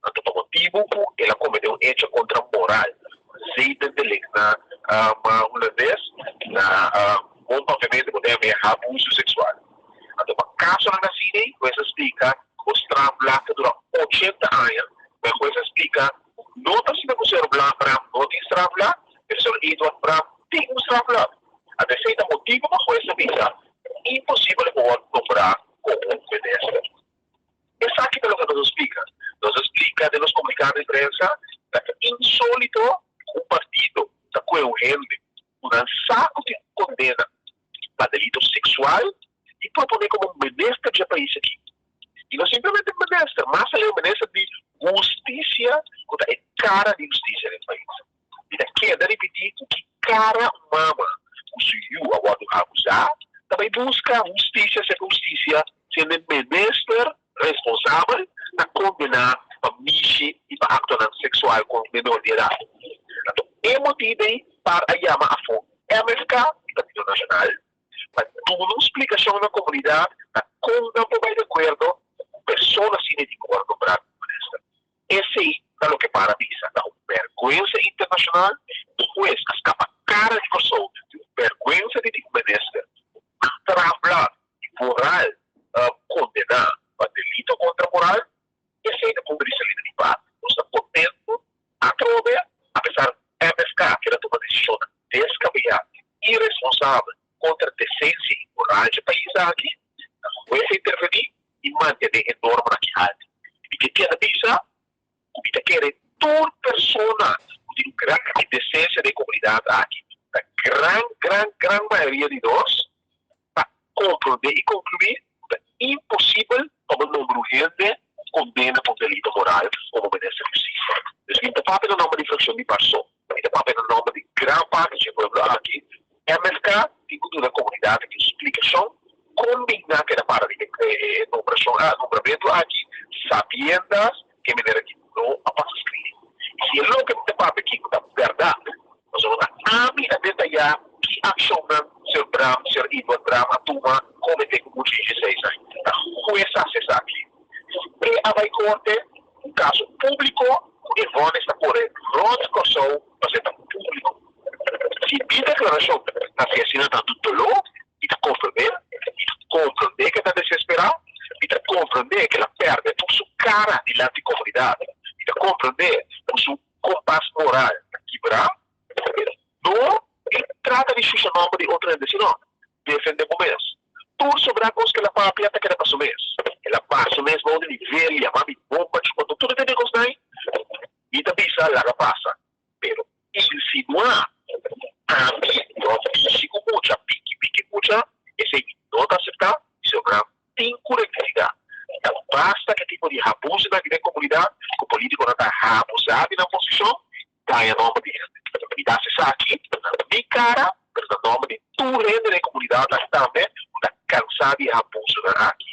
Anto pa motibu ku el a kometé un echo kontra moral, zedendelict na hulandes, na bon papiamentu bo ta yam'é abuso seksual. Anto pa kasonan asina ei, hues a splika ku strafblad ta dura 80 aña, pero hues a splika ku no ta asina ku señor Braam no tin strafblad, pero señor Eduard Braam tin un strafblad. Anto esei ta motibu pa hues a bisa ku imposibel e por wòrdu nombrá komo minister. Esaki ta loke nos a splika. Nos a splika den nos komunikado di prensa ta ta insólito ku un partido ta kohe un hende ku nan sa ku tin un kondena pa delito seksual i proponé komo minister dje pais aki. I no simplemente minister, mas aleu minister di hustisia ku ta e kara di hustisia den pais. Mi ta keda ripití ku ki kara un mama ku su yu a wòrdu abusá ta bai buska hustisia serka hustisia siendo e minister responsabel ta kondená pa mishi i pa aktonan seksual ku menor di edat. Anto e motibu ei par a yama afó MFK i Partido Nashonal pa duna un splikashon na komunidat na kon nan por bai di akuerdo ku persona asina di ku wòrdu nombrá komo minister. Esei ta loke para bisa ta un bèrgwensa internashonal. Un hues a skapa kara di Kòrsou di un bèrgwensa di tin un minister ku a trabla di moral kondená pa delito kontra moral. Esei ta punto di salida di par. Nos ta kontentu atrobe apesar MFK keda tuma desishonnan deskabeyá, iresponsabel kontra desensia i moral dje pais aki. Ta hues a intervení i mantené e normanan aki haltu. Mi ke keda bisa ku mi ta kere tur persona ku tin un gran desensia den e komunidat aki, ta gran, gran, gran mayoria di nos ta komprondé i konkluí ku ta imposibel pa bo nombra un hende ku kondena pa un delito moral komo minister di hustisia. Dus mi ta papia na nòmber di frakshon di Parso, mi ta papia na nòmber di gran parti dje pueblo aki. MFK tin ku duna komunidat aki un splikashon kon bin nan keda para riba e nombrashon a nombramentu aki sabiendas ku e manera aki no a pasa screening. I si e loke mi ta papia aki ku ta bèrdat, pasobra ta ami a detayá ki akshonnan señor Braam, señor Edward Braam a tuma kometé ku mucha di dieseis aña. Ta hues a hasi esaki. Si e a bai korte, un kaso públiko ku e vònis ta kore rònt Kòrsou pasobra e ta públiko. Si mi deklarashon ta hasi asina tantu doló, mi ta komprendé, mi ta komprendé ku e ta desesperá, mi ta komprendé ku el a pèrdè tur su kara dilanti komunidat, mi ta komprendé ku su kompas moral ta kibrá, pero no trata di shusha nòmber di otro hende, sino defendé bo mes. Tur sobrá kos ku el a papia ta keda pa su mes. El a baha su mes bou di nivel, yama mi bomba, chupa tur e kosnan ei, mi ta bisa laga pasa. Pero insinuá ku ami no bishi ku mucha, piki piki mucha, esei mi no ta aseptá, pasobra tin ku rektifiká. Ta basta ku e tipo di habusonan aki den komunidat, ku polítikonan ta habusá di nan posishon, daña nòmber di hende. Mi ta hasi esaki na mi kara, pero na nòmber di tur hende den komunidat aki tambe ku ta kansá di e habusonan aki.